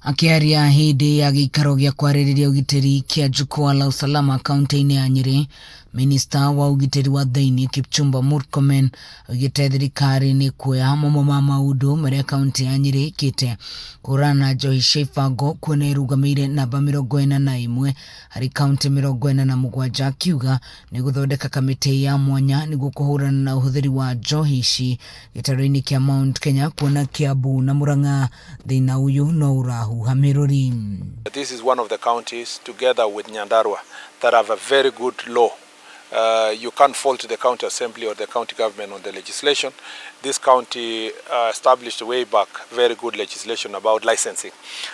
Akĩaria hĩndĩ ya gĩikaro gĩa kwarĩrĩria ũgitĩri kĩa Jukwaa la Usalama kaunti-inĩ ya Nyĩrĩ, minista wa ũgitĩri wa thĩinĩ Kipchumba Murkomen oigĩte thirikari nĩ kuoya mamwe ma maũndũ marĩa kaunti ya Nyĩrĩ ĩkĩte kũhũrana na njohi cia ibango kuona ĩrũgamĩire namba 41 harĩ kaunti 47, akiuga nĩ gũthondeka kamĩtĩ ya mwanya nĩguo kũhũrana na ũhũthĩri wa njohi ici gĩtarũ-inĩ kĩa Mount Kenya kuona Kiambu na Murang'a thĩna ũyũ no ũrahuha mĩrũri. This is one of the counties, together with Nyandarua, that have a very good law. You can't fault the county assembly or the county government on the legislation. This county established way back very good legislation about licensing.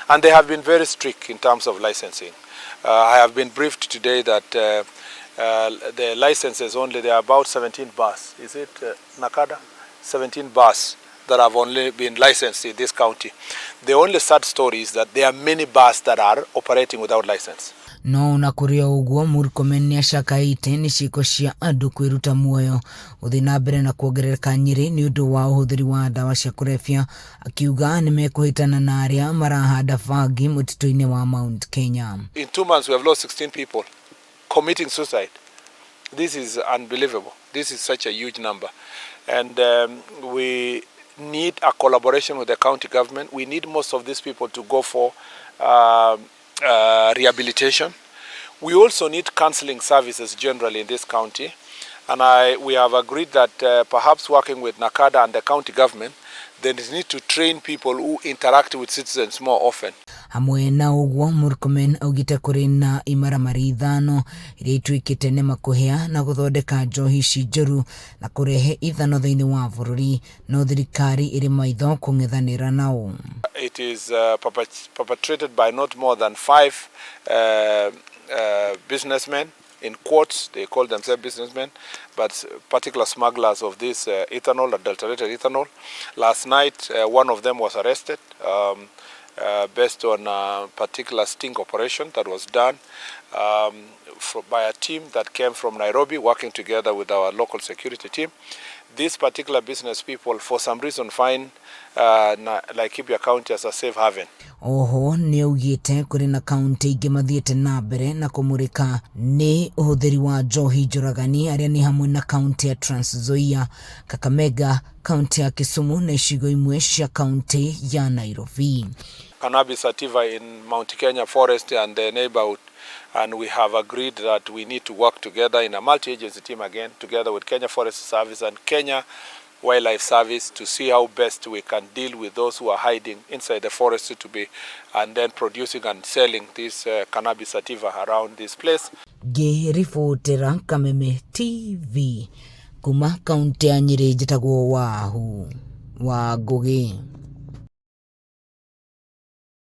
And they have been very strict in terms of licensing. I have been briefed today that the licenses only, there are about 17 bars. Is it Nakada? 17 bars that have only been licensed in this county. The only sad story is that there are many bars that are operating without license. No ona kũrĩ o ũguo, Murkomen nĩacakaĩte nĩ ciĩko cia andũ kwĩruta muoyo gũthiĩ na mbere na kuongerereka Nyĩrĩ nĩ ũndũ wa ũhũthĩri wa ndawa cia kũrebia, akiuga nĩmekũhĩtana na arĩa marahanda bangi mũtitũ-inĩ wa Mount Kenya. In 2 months, we have lost 16 people committing suicide. This is unbelievable. This is such a huge number. And we need a collaboration with the county government. We need most of these people to go for rehabilitation. We also need counseling services generally in this county. And we have agreed that perhaps working with NACADA and the county government, there is need to train people who interact with citizens more often. Hamwe na ũguo, Murkomen augĩte kũrĩ na imaramari ithano iria ituĩkĩte nĩ makũhĩa na gũthondeka njohi ici njũru na kũrehe ithano thĩinĩ wa bũrũri, no thirikari ĩrĩ maitho kũng'ethanĩra nao. It is perpetrated by not more than five businessmen. In quotes, they call themselves businessmen, but particular smugglers of this ethanol, adulterated ethanol. Last night, one of them was arrested based on a particular sting operation that was done by a team that came from Nairobi, working together with our local security team. These particular business people, for some reason, find Laikipia County as a safe haven. Oho nĩ augĩte kũrĩ na kaunti ingĩ mathiĩte na mbere na kũmũrĩka nĩ ũhũthĩri wa njohi njũragani, arĩa nĩ hamwe na kaunti ya Trans Nzoia, Kakamega, kaunti ya Kisumu na icigo imwe cia kaunti ya Nairobi. Cannabis sativa in Mount Kenya forest and the neighborhood. And we have agreed that we need to work together in a multi-agency team again, together with Kenya Forest Service and Kenya Wildlife Service, to see how best we can deal with those who are hiding inside the forest to be and then producing and selling this cannabis sativa around this place. Ngĩribotera Kameme TV kuma kaunti ya Nyĩrĩ, njĩtagwo Wahu wa Ngũgĩ.